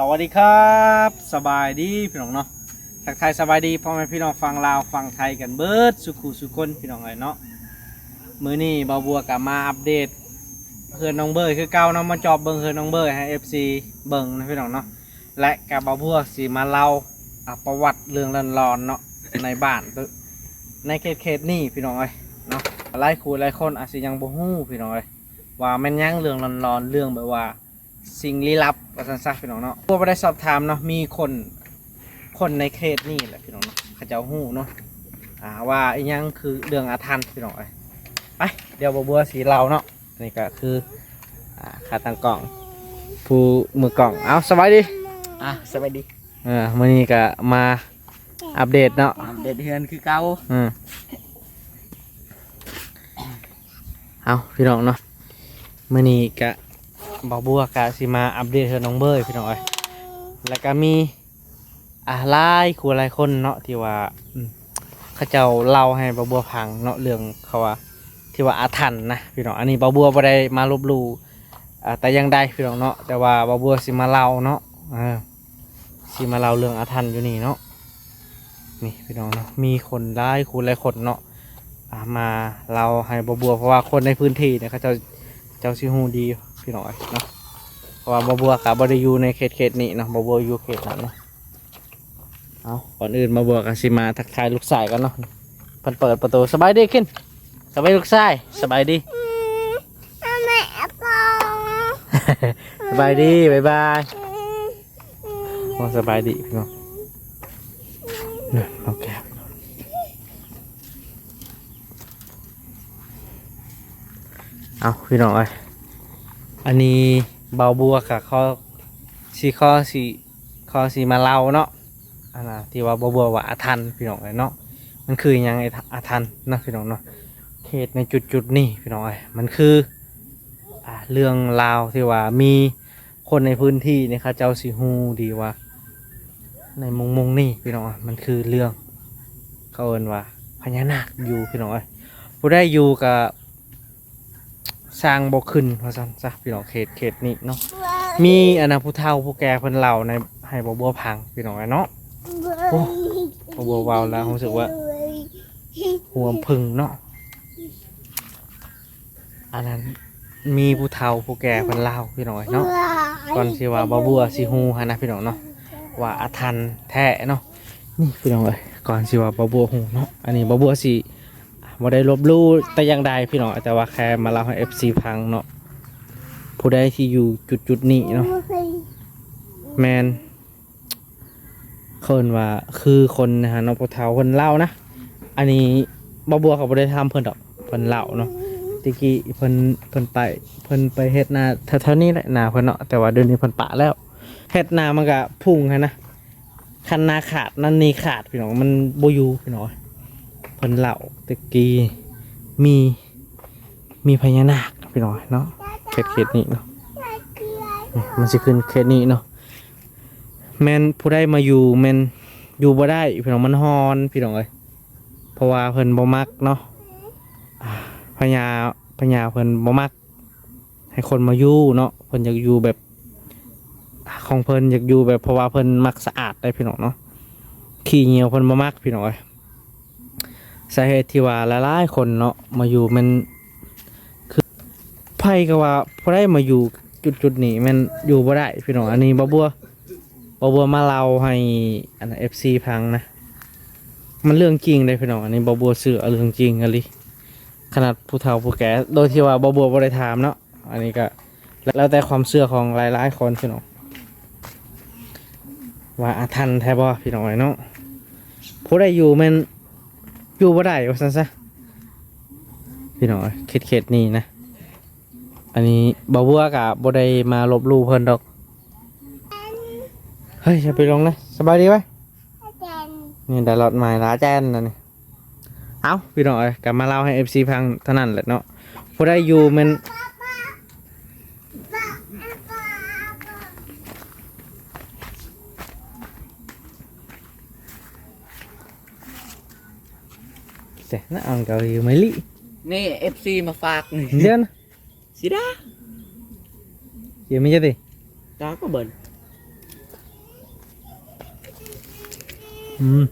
ສະຫວັດດີຄັບ ສະບາຍດີພີ່ນ້ອງເນາະ ທັກທາຍສະບາຍດີພໍ່ແມ່ພີ່ນ້ອງຝັ່ງລາວຝັ່ງໄທກັນເບິດສູ່ຄູ່ສູ່ຄົນພີ່ນ້ອງເອີຍເນາະ. ມື້ນີ້ບ່າວບົວກະມາອັບເດດເຮືອນນ້ອງເບີຍຄືເກົ່າເນາະ ມາຈອບເບິ່ງເຮືອນນ້ອງເບີຍໃຫ້ເອັຟຊີເບິ່ງນະພີ່ນ້ອງເນາະ ແລະກະບ່າວບົວຊິມາເລົ່າ ອາ ປະຫວັດເລື່ອງຫຼອນໆເນາະ ໃນບ້ານ ໃນເຂດໆນີ້ພີ່ນ້ອງເອີຍເນາະ. ຫຼາຍຄູ່ຫຼາຍຄົນອາດຊິຍັງບໍ່ຮູ້ພີ່ນ້ອງເອີຍ ວ່າແມ່ນຫຍັງເລື່ອງຫຼອນໆ ເລື່ອງແບບວ່າ ສິ່ງລີ້ລັບວ່າຊັ້ນຊະພີ່ນ້ອງເນາະ. ພວກບໍ່ໄດ້ສອບຖາມເນາະ ມີຄົນ ຄົນໃນເຂດນີ້ແຫຼະພີ່ນ້ອງເນາະ ເຂົາເຈົ້າຮູ້ເນາະ ອ່າ ວ່າອີ່ຫຍັງຄືເລື່ອງອາຖັນພີ່ນ້ອງເອີຍ. ໄປ ດຽວບ່າວບົວຊິເລົ່າເນາະ. ນີ້ກະຄື ອ່າ ຂາຕັ້ງກ້ອງ ຜູ້ມືກ້ອງ. ເອົາ ສະບາຍດີ ອ່າ ສະບາຍດີ. ເອີ ມື້ນີ້ກະມາອັບເດດເນາະ ອັບເດດເຮືອນຄືເກົ່າ. ອືມ ເອົາ ພີ່ນ້ອງເນາະ ມື້ນີ້ກະ ບ່າວບົວກະຊິມາອັບເດດເຮືອນນ້ອງເບີຍພີ່ນ້ອງເອີຍ ແລ້ວກະມີ ອ່າ ຫຼາຍຄູ່ຫຼາຍຄົນເນາະ ທີ່ວ່າ ອືມ ເຂົາເຈົ້າເລົ່າໃຫ້ບ່າວບົວຟັງເນາະ ເລື່ອງເຂົາວ່າ ທີ່ວ່າອາຖັນນະພີ່ນ້ອງ. ອັນນີ້ບ່າວບົວບໍ່ໄດ້ມາລົບຫຼູ່ ອ່າ ແຕ່ຢ່າງໃດພີ່ນ້ອງເນາະ ແຕ່ວ່າບ່າວບົວຊິມາເລົ່າເນາະ ເອີ ຊິມາເລົ່າເລື່ອງອາຖັນຢູ່ນີ້ເນາະ. ນີ້ພີ່ນ້ອງເນາະ ມີຄົນຫຼາຍຄູ່ຫຼາຍຄົນເນາະ ອ່າ ມາເລົ່າໃຫ້ບ່າວບົວ ເພາະວ່າຄົນໃນພື້ນທີ່ນີ້ເຂົາເຈົ້າ ເຈົ້າຊິຮູ້ດີພີ່ນ້ອງເອີຍເນາະ ເພາະວ່າບ່າວບົວກະບໍ່ໄດ້ຢູ່ໃນເຂດ ເຂດນີ້ເນາະ ບ່າວບົວຢູ່ເຂດນັ້ນເນາະ. ເອົາ ກ່ອນອື່ນບ່າວບົວກະຊິມາທັກທາຍລູກຊາຍກ່ອນເນາະ ເພິ່ນເປີດປະຕູ. ສະບາຍດີຄິນ ສະບາຍດີລູກຊາຍ ສະບາຍດີ ສະບາຍດີ ບາຍບາຍ. ໂອ້ ສະບາຍດີພີ່ນ້ອງ ໂອເຄ. ເອົາ ພີ່ນ້ອງເອີຍ ອັນນີ້ບ່າວບົວກະຂໍ ຊິຂໍ ຊິຂໍ ຊິມາເລົ່າເນາະ ອັນນະ ທີ່ວ່າບ່າວບົວວ່າອາຖັນພີ່ນ້ອງເອີຍເນາະ ມັນຄືຫຍັງ ອາ ອາຖັນເນາະພີ່ນ້ອງເນາະ. ເຂດໃນຈຸດໆນີ້ພີ່ນ້ອງເອີຍ ມັນຄື ອ່າ ເລື່ອງລາວທີ່ວ່າມີ ຄົນໃນພື້ນທີ່ນີ້ເຂົາເຈົ້າຊິຮູ້ດີວ່າ ໃນມຸງໆນີ້ພີ່ນ້ອງ ມັນຄືເລື່ອງ ເຂົາເອີ້ນວ່າພະຍານາກຢູ່ພີ່ນ້ອງເອີຍ. ຜູ້ໃດຢູ່ກະສ້າງບໍ່ຂຶ້ນວ່າຊັ້ນຊະພີ່ນ້ອງ ເຂດ ເຂດນີ້ເນາະ. ມີອັນນະ ຜູ້ເຖົ້າຜູ້ແກ່ເພິ່ນເລົ່າໃນ ໃຫ້ບ່າວບົວຟັງພີ່ນ້ອງເອີຍເນາະ. ໂອ້ ບ່າວບົວເວົ້າແລ້ວຮູ້ສຶກວ່າຫົວຜຶ່ງເນາະ. ອັນນັ້ນ ມີຜູ້ເຖົ້າຜູ້ແກ່ເພິ່ນເລົ່າພີ່ນ້ອງເອີຍເນາະ ກ່ອນຊິວ່າບ່າວບົວຊິຮູ້ຫັ້ນນະພີ່ນ້ອງເນາະ ວ່າອາຖັນແທ້ເນາະ. ນີ້ພີ່ນ້ອງເອີຍ ກ່ອນຊິວ່າບ່າວບົວຮູ້ເນາະ ອັນນີ້ບ່າວບົວຊິບໍ່ໄດ້ລົບຫຼູ່ແຕ່ຢ່າງໃດພີ່ນ້ອງ ແຕ່ວ່າແຄ່ມາເລົ່າໃຫ້ເອັຟຊີຟັງເນາະ. ຜູ້ໃດທີ່ຢູ່ຈຸດໆນີ້ເນາະ ແມ່ນ ເຂົາເອີ້ນວ່າຄືຄົນນະເນາະ ຜູ້ເຖົ້າເພິ່ນເລົ່ານະ. ອັນນີ້ບ່າວບົວກະບໍ່ໄດ້ຖາມເພິ່ນດອກ ເພິ່ນເລົ່າເນາະ. ແຕ່ກີ້ເພິ່ນ ເພິ່ນໄປ ເພິ່ນໄປເຮັດນາແຖວໆນີ້ແຫຼະ ນາເພິ່ນເນາະ ແຕ່ວ່າດຽວນີ້ເພິ່ນປະແລ້ວ. ເຮັດນາມັນກະພຸ້ງຫັ້ນນະ ຄັນນາຂາດນັ້ນນີ້ຂາດພີ່ນ້ອງ ມັນບໍ່ຢູ່ພີ່ນ້ອງ. ເພິ່ນເລົ່າແຕ່ກີ້ມີ ມີພະຍານາກພີ່ນ້ອງເນາະ ເຂດ ເຂດນີ້ເນາະ ມັນຊິຂຶ້ນເຂດນີ້ເນາະ. ແມ່ນຜູ້ໃດມາຢູ່ແມ່ນຢູ່ບໍ່ໄດ້ພີ່ນ້ອງ ມັນຮ້ອນພີ່ນ້ອງເອີຍ ເພາະວ່າເພິ່ນບໍ່ມັກເນາະ ອ່າ ພະຍາ ພະຍາເພິ່ນບໍ່ມັກໃຫ້ຄົນມາຢູ່ເນາະ ເພິ່ນຢາກຢູ່ແບບຂອງເພິ່ນ ຢາກຢູ່ແບບ ເພາະວ່າເພິ່ນມັກສະອາດໄດ໋ພີ່ນ້ອງເນາະ. ຂີ້ເຫຍື້ອເພິ່ນບໍ່ມັກພີ່ນ້ອງເອີຍ. ສາເຫດທີ່ວ່າຫຼາຍໆຄົນເນາະມາຢູ່ແມ່ນ ຄືໃຜກໍວ່າຜູ້ໃດມາຢູ່ຈຸດໆນີ້ແມ່ນຢູ່ບໍ່ໄດ້ພີ່ນ້ອງ. ອັນນີ້ບ່າວບົວ ບ່າວບົວມາເລົ່າໃຫ້ອັນເອັຟຊີຟັງນະ ມັນເລື່ອງຈິງເດ້ພີ່ນ້ອງ. ອັນນີ້ບ່າວບົວເຊື່ອເລື່ອງຈິງອີ່ຫຼີ ຂະໜາດຜູ້ເຖົ້າຜູ້ແກ່ ໂດຍທີ່ວ່າບ່າວບົວບໍ່ໄດ້ຖາມເນາະ. ອັນນີ້ກະແລ້ວແຕ່ຄວາມເຊື່ອຂອງຫຼາຍໆຄົນພີ່ນ້ອງ ວ່າອາຖັນແທ້ບໍ່ພີ່ນ້ອງເອີຍເນາະ. ຜູ້ໃດຢູ່ແມ່ນຢູ່ບໍ່ໄດ້ວ່າຊັ້ນຊະພີ່ນ້ອງເອີຍ ເຂດໆນີ້ນະ. ອັນນີ້ບ່າວບົວກະບໍ່ໄດ້ມາລົບຫຼູ່ເພິ່ນດອກ. ເຮີ້ຍ ຢ່າໄປລົງນະ. ສະບາຍດີໄວ. ນີ້ໄດ້ລອດໃໝ່ລະແຈນນະນີ້. ເອົ້າ ພີ່ນ້ອງເອີຍ ກະມາເລົ່າໃຫ້ເອັຟຊີຟັງເທົ່ານັ້ນແຫຼະເນາະ. ຜູ້ໃດຢູ່ແມ່ນ ແຕ່ນະອັງເກົາຢູ່ໄມລີ ນີ້ເອັຟຊີມາຝາກນີ້ ດຽວນະ. ຊິດາ ເອີ ມີຈັກຕິ ຕາກໍເບິ່ງ ອືມ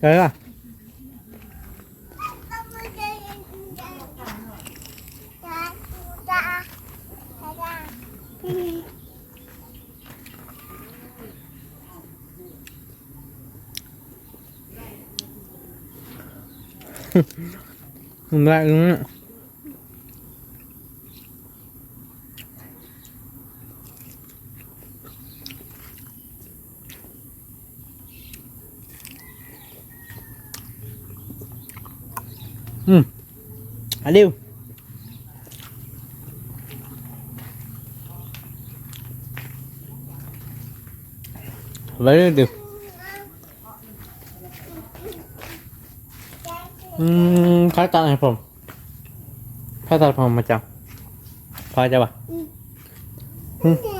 ໄດ້ລະ. ມັນແບບນີ້ ອືມ ອາ ດິວ ໄປເດີ. ອືມ ໃຜຕັດໃຫ້ຜົມ? ໃຜຕັດຜົມມາຈັງ? ພໍ່ເຈົ້າບໍ່? ອືມ ຫຶ?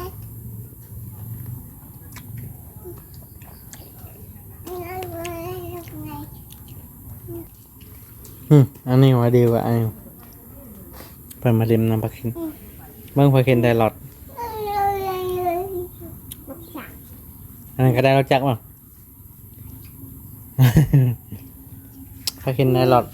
ອືມ ອັນນີ້ວ່າດີວ່າ ອັນນີ້ ເພິ່ນມາຫຼິ້ນນຳປາຄິນ. ອືມ ເບິ່ງປາຄິນໄດ້ລອດ. ອັນນັ້ນກໍໄດ້ລົດຈັກບໍ່? ປາຄິນໄດ້ລອດ.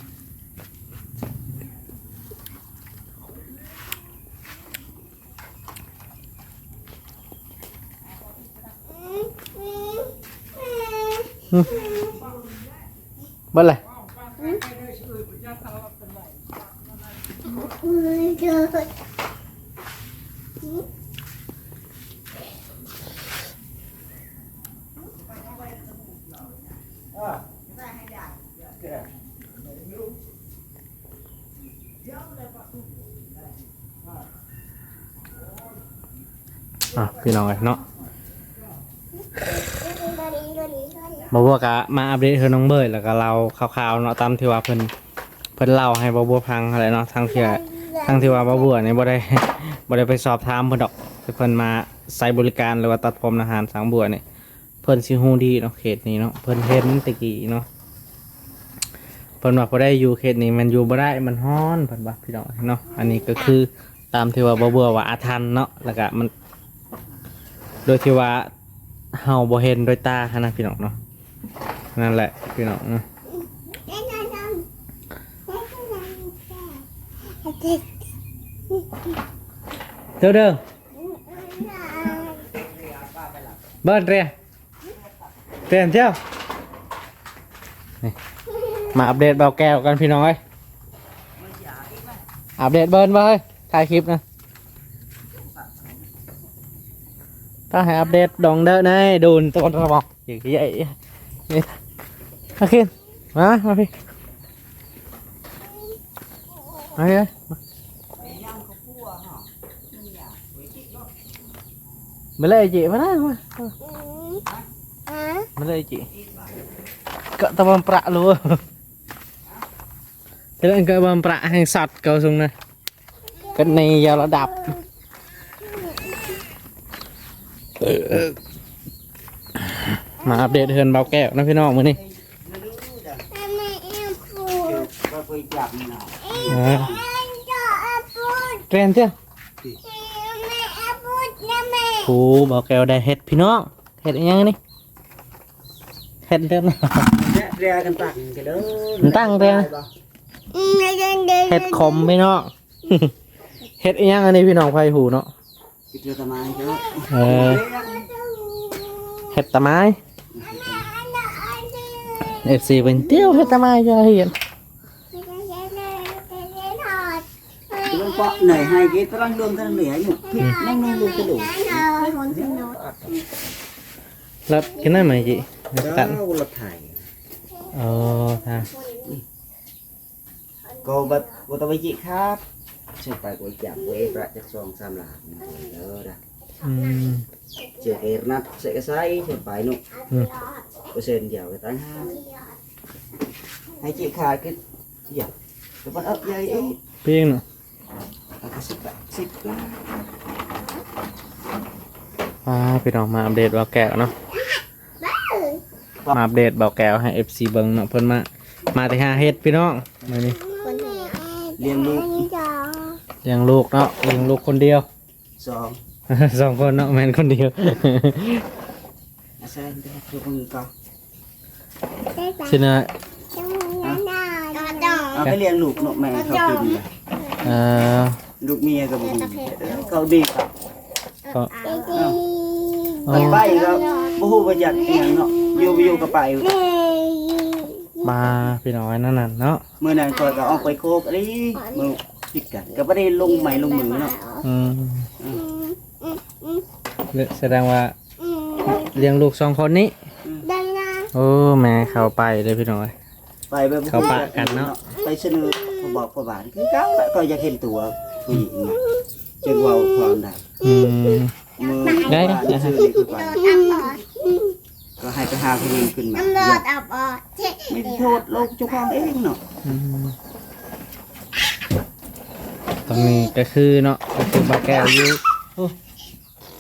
ອືມ ເບິດເລີຍ. ອ່ະ ພີ່ນ້ອງເອີຍເນາະ ບ່າວບົວກະມາອັບເດດເຮືອນນ້ອງເບີຍ ແລ້ວກະເລົ່າຂ່າວໆເນາະ ຕາມທີ່ວ່າເພິ່ນ ເພິ່ນເລົ່າໃຫ້ບ່າວບົວຟັງຫັ້ນແຫຼະເນາະ. ທັງທີ່ ທັງທີ່ວ່າບ່າວບົວນີ້ບໍ່ໄດ້ ບໍ່ໄດ້ໄປສອບຖາມເພິ່ນດອກ ທີ່ເພິ່ນມາໃຊ້ບໍລິການ ຫຼືວ່າຕັດຜົມນະ ຮ້ານຊ່າງບົວນີ້ ເພິ່ນຊິຮູ້ດີເນາະ ເຂດນີ້ເນາະ ເພິ່ນເຫັນແຕ່ກີ້ເນາະ. ເພິ່ນວ່າຜູ້ໃດຢູ່ເຂດນີ້ແມ່ນຢູ່ບໍ່ໄດ້ ມັນຮ້ອນ ເພິ່ນວ່າ ພີ່ນ້ອງເນາະ. ອັນນີ້ກໍຄືຕາມທີ່ວ່າບ່າວບົວວ່າອາຖັນເນາະ ແລ້ວກະມັນ ໂດຍທີ່ວ່າເຮົາບໍ່ເຫັນດ້ວຍຕາຫັ້ນນະ ພີ່ນ້ອງເນາະ. ນັ້ນແຫຼະ ພີ່ນ້ອງເນາະ. ເດີ ເດີ ເບິ່ງເຕ ເຕນເຈົ້າ ນີ້ ມາອັບເດດບ່າວແກ້ວກັນ ພີ່ນ້ອງເອີຍ. ອັບເດດເບິ່ງ ເບິ່ງ ເຮີ້ຍ ຖ່າຍຄລິບນະ ຕ້ອງໃຫ້ອັບເດດດອງເດີ ໃນໂດນຕະວັນຕະບອກ ເອີ ເອີ ເອີ ມາຂຶ້ນ ມາ ມາພີ້ ມາພີ້ ມາ ມາເລີຍ ເອີ ມາ ມາ ອືມ ມາເລີຍ ເອີ ກະຕະບອມປະໂລ ເອີ ກະບອມປະແຫ່ງສັດເຂົາຊຸງນະ ກະໃນຍາລະດັບ ມາອັບເດດເຮືອນບ່າວແກ້ວນະ ພີ່ນ້ອງ ມື້ນີ້. ເອີ ແຕນເຈົ້າ ໂອ້ ບ່າວແກ້ວໄດ້ເຫັດ ພີ່ນ້ອງ ເຫັດອີ່ຫຍັງນີ້? ເຫັດເດີ ແຕ່ກັນຕັ້ງເດີ ມັນຕັ້ງເດີ ເຫັດຂົມ ພີ່ນ້ອງ. ເຫັດອີ່ຫຍັງອັນນີ້ ພີ່ນ້ອງ ໃຜຮູ້ເນາະ? ເຫັດຕາມາຍເດີ ເອີ ເຫັດຕາມາຍ ເອັຟຊີ ເພິ່ນຕິວເຫັດຕາມາຍ ຈະເຫັນ ມັນເປາະເໜີຍໃຫ້ເກຕະລັງລວມກັນເໜືອຢູ່ ອືມ ນັ່ງໜຶ່ງລູກກະດູກ ລັດກິນໄດ້ໄໝຈິ ເຈົ້າ ລັດໄຖ ອໍ ທາງ ກໍບັດບໍ່ຕ້ອງໄປຈິຄັບ ເຊີນໄປກໍຈັບໄວ້ປະຈັກສອງສາມຫຼານເດີນະ ອືມ ເຈີເກຣນັດເສກະໄຊເຊີນໄປເນາະ ອືມ ເປີເຊັນດຽວກໍຕັ້ງຫາກ ໃຫ້ຈິຂາຍຄື ຢາກ ແຕ່ມັນເອີໃຫຍ່ເອງ ເປັນຫຍັງເນາະ ອ່າ ພີ່ນ້ອງ ມາອັບເດດບ່າວແກ້ວເນາະ ມາອັບເດດບ່າວແກ້ວໃຫ້ເອັຟຊີເບິ່ງເນາະ ເພິ່ນມາ ມາແຕ່ຫາເຫັດ ພີ່ນ້ອງ ມື້ນີ້ ລ້ຽງລູກ ລ້ຽງລູກເນາະ ລ້ຽງລູກຄົນດຽວ ສອງ ສອງຄົນເນາະ ແມ່ນຄົນດຽວ ອາໄສເດີ ຢູ່ເບິ່ງກ່ອນ ຊິນະ ເອົາໄປລ້ຽງລູກເນາະ ແມ່ເຂົາກິນ ເອີ ລູກເມຍກໍບໍ່ຮູ້ ເຂົາດີ ເຂົາ ໄປກໍບໍ່ຮູ້ວ່າຢາກອີ່ຫຍັງເນາະ ຢູ່ ຢູ່ກໍໄປ ມາພີ່ນ້ອງ ອັນນັ້ນເນາະ ມື້ນັ້ນຂ້ອຍກໍອອກໄປໂຄກອີ່ຫຼີ ມື້ຜິດກັນ ກໍບໍ່ໄດ້ລົງໄມ້ລົງມືເນາະ ອືມ ອືມ ສະແດງວ່າ ອືມ ລ້ຽງລູກສອງຄົນນີ້ ອືມ ໂອ້ ແມ່ເຂົາໄປເດ້ພີ່ນ້ອງເອີຍ ໄປແບບ ເຂົາປະກັນເນາະ ໄປສະເໜີພໍ່ບອກພໍ່ບ້ານຄືເກົ່າລະ ກໍຢາກເຫັນຕົວຜູ້ຍິງນະ ຈຶ່ງເວົ້າຄວາມໄດ້ ອືມ ມື້ ໄດ້ ວານ ນະ ຊື່ນີ້ຄືໄປ ກໍໃຫ້ໄປຫາຜູ້ຍິງຂຶ້ນມາ ມີໂທດລູກເຈົ້າຂອງເອງເນາະ ອືມ ຕອນນີ້ກໍຄືເນາະ ກໍຄືບ່າວແກ້ວຢູ່ ໂອ້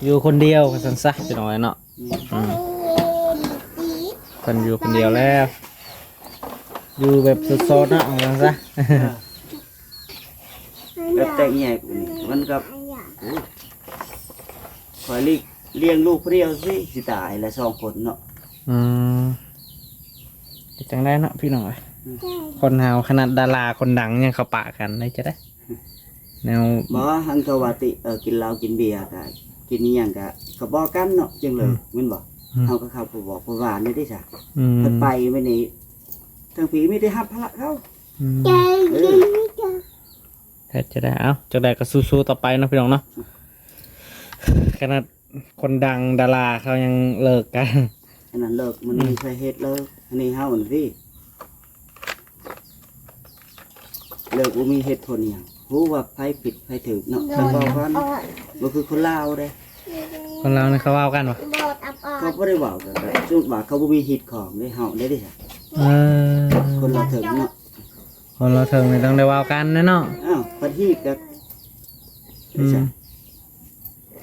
ຢູ່ຄົນດຽວວ່າຊັ້ນຊະ ພີ່ນ້ອງເນາະ ອືມ ອືມ ເພິ່ນຢູ່ຄົນດຽວແລ້ວ ຢູ່ແບບໂສດໆເນາະ ວ່າຊັ້ນຊະ ເອີ ແບບແຕກແຍກນີ້ ມັນກໍ ໂອ້ຍ ຂ້ອຍລ້ຽງລູກຜູ້ດຽວຊິ ຊິຕາຍລະສອງຄົນເນາະ ອືມ ເຮັດຈັ່ງໃດເນາະພີ່ນ້ອງເອີຍ ອືມ ຄົນເຮົາຂະໜາດດາລາຄົນດັງຍັງເຂົ້າປະກັນໄດ້ ຈະໄດ້ ແນວ ບໍ່ ຫັ້ນເຂົາວ່າຕິ ເອີ ກິນເຫຼົ້າກິນເບຍກະ ກິນອີ່ຫຍັງກະ ກະບອກກັນເນາະ ຈັ່ງເລີກ ອືມ ແມ່ນບໍ່? ອືມ ເຮົາກໍເຂົ້າໄປບອກໄປຫວານນີ້ເດ້ຊະ ອືມ ເພິ່ນໄປມື້ນີ້ ທາງພີ້ມີແຕ່ຮັບພາລະເຂົາ ອືມ ເອີ ເຮັດຈັ່ງໃດ ເອົ້າ ຈັ່ງໃດກໍສູ້ໆຕໍ່ໄປເນາະ ພີ່ນ້ອງເນາະ ຂະໜາດ ຄົນດັງດາລາເຂົາຍັງເລີກກັນ ອັນນັ້ນເລີກມັນ ອືມ ມີສາເຫດເລີກ ອັນນີ້ເຮົານີ້ຕິ ເລີກບໍ່ມີເຫດຜົນຫຍັງ ຮູ້ວ່າໃຜຜິດໃຜຖືກເນາະ ຄັນເວົ້າກັນ ບໍ່ຄືຄົນລາວເດ້ ຄົນລາວນີ້ເຂົາເວົ້າກັນບໍ່? ເຂົາບໍ່ໄດ້ເວົ້າກັນ ສົມມຸດວ່າເຂົາບໍ່ມີຮີດຄອງເດ້ ເຮົາໄດ້ເດ້ ເອີ ຄົນລະເຖິງເນາະ ຄົນລະເຖິງນີ້ຕ້ອງໄດ້ເວົ້າກັນແນ່ເນາະ ອ້າວ ພັດຮີດກັນ ອືມ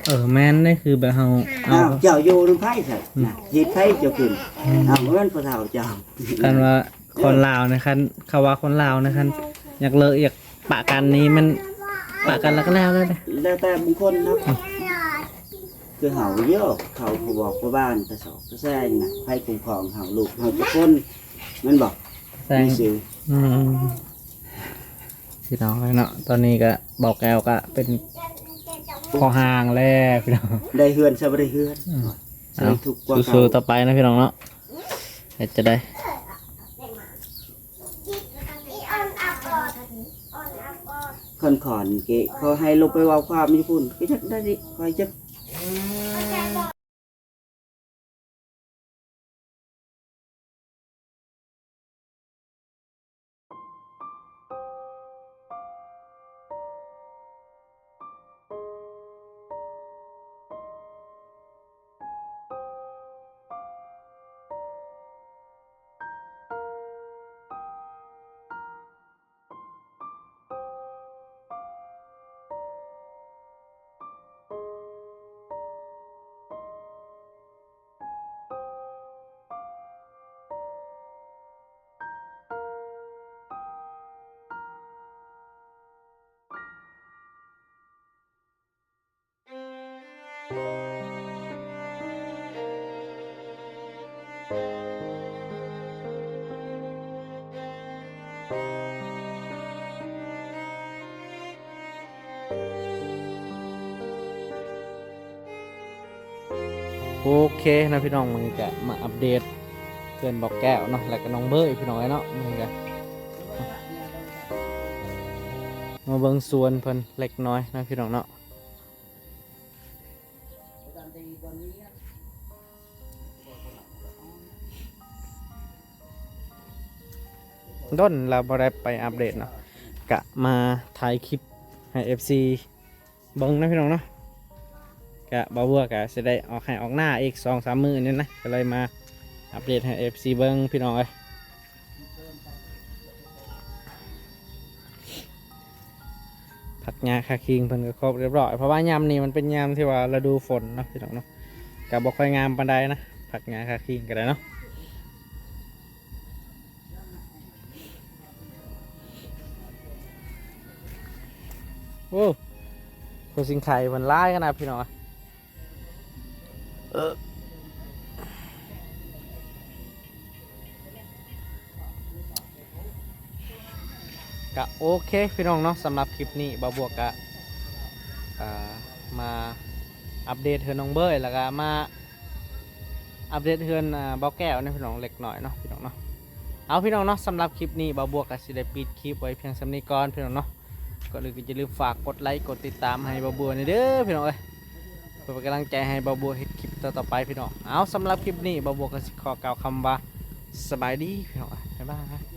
ເອີ ແມ່ນເດ້ ຄືແບບເຮົາ ອ້າວ ເຈົ້າຢູ່ນຳໃຜຊະ ອືມ ນະ ຮີດໃຜເຈົ້າຂຶ້ນ ອືມ ອ້າວ ບໍ່ແມ່ນຜູ້ເຖົ້າເຈົ້າ ຄັນວ່າຄົນລາວນະ ຄັນເຂົາວ່າຄົນລາວນະ ຄັນຢາກເລີກຢາກປະກັນນີ້ ມັນປະກັນແລ້ວກໍແລ້ວເລີຍເດ້ ແລ້ວແຕ່ບຸກຄົນເນາະ ອືມ ຄືເຮົາເດີ ເຂົາຜູ້ບອກຜູ້ບ້ານ ຕາຊອກຕາແຊງນະ ໃຜຄຸ້ມຄອງເຮົາ ລູກເຮົາຈັກຄົນ ແມ່ນບໍ່? ແຊງ ອືມ ພີ່ນ້ອງເອີຍເນາະ ຕອນນີ້ກໍ ບ່າວແກ້ວກໍເປັນພໍ່ຮ້າງແລ້ວພີ່ນ້ອງ ໄດ້ເຮືອນຊະບໍ່ໄດ້ເຮືອນ ອືມ ເອົາ ສູ້ໆຕໍ່ໄປນະພີ່ນ້ອງເນາະ ເຮັດຈັ່ງໃດ ຂ້ອນໆ ເກ ເຂົາໃຫ້ລົງໄປເວົ້າຄວາມຢູ່ພຸ້ນ ກໍຈັກໄດ້ ຂ້ອຍຈັກ ໂອເຄເນາະພີ່ນ້ອງ ມື້ນີ້ກະມາອັບເດດເຮືອນບ່າວແກ້ວເນາະ ແລະກະນ້ອງເບີຍພີ່ນ້ອງເອີຍເນາະ ມື້ນີ້ກະມາເບິ່ງສວນເພິ່ນເລັກນ້ອຍເນາະພີ່ນ້ອງເນາະ. ດົນລະບໍ່ໄດ້ໄປອັບເດດເນາະ ກະມາຖ່າຍຄລິບໃຫ້ເອັຟຊີເບິ່ງນະພີ່ນ້ອງເນາະ ກະບ່າວບົວກະຊິໄດ້ອອກໄຮ່ອອກນາອີກສອງສາມມື້ນີ້ນະ ກະເລີຍມາອັບເດດໃຫ້ເອັຟຊີເບິ່ງພີ່ນ້ອງເອີຍ. ຜັກຫຍ້າຄາຄີງເພິ່ນກໍຄົບຮຽບຮ້ອຍ ເພາະວ່າຍາມນີ້ມັນເປັນຍາມທີ່ວ່າລະດູຝົນເນາະພີ່ນ້ອງເນາະ ກໍບໍ່ຄ່ອຍງາມປານໃດນະ ຜັກຫຍ້າຄາຄີງກໍໄດ້ເນາະ. ເ ໂອ້ ຜູ້ສິງໄຂ່ເພິ່ນຫຼາຍຂະໜາດພີ່ນ້ອງ. ເອີ ກະໂອເຄພີ່ນ້ອງເນາະ, ສຳລັບຄລິບນີ້ບ່າວບວກກະ ເອີ ມາອັບເດດເຮືອນນ້ອງເບີຍ ແລ້ວກະມາອັບເດດເຮືອນ ອ່າ ບ່າວແກ້ວນະພີ່ນ້ອງ ເລັກນ້ອຍເນາະພີ່ນ້ອງເນາະ. ເອົາພີ່ນ້ອງເນາະ, ສຳລັບຄລິບນີ້ບ່າວບວກກະຊິໄດ້ປິດຄລິບໄວ້ພຽງສ່ຳນີ້ກ່ອນພີ່ນ້ອງເນາະ. ກ່ອນອື່ນກໍຢ່າລືມຝາກກົດໄລກົດຕິດຕາມໃຫ້ບ່າວບວກແດ່ເດີພີ່ນ້ອງເອີຍ, ເພື່ອເປັນກຳລັງໃຈໃຫ້ບ່າວບວກເຮັດຄລິບຕໍ່ໆໄປພີ່ນ້ອງ. ເອົາ ສຳລັບຄລິບນີ້ບ່າວບວກກໍຊິຂໍກ່າວຄຳວ່າ ສະບາຍດີພີ່ນ້ອງເອີຍ, ບາຍບາຍ.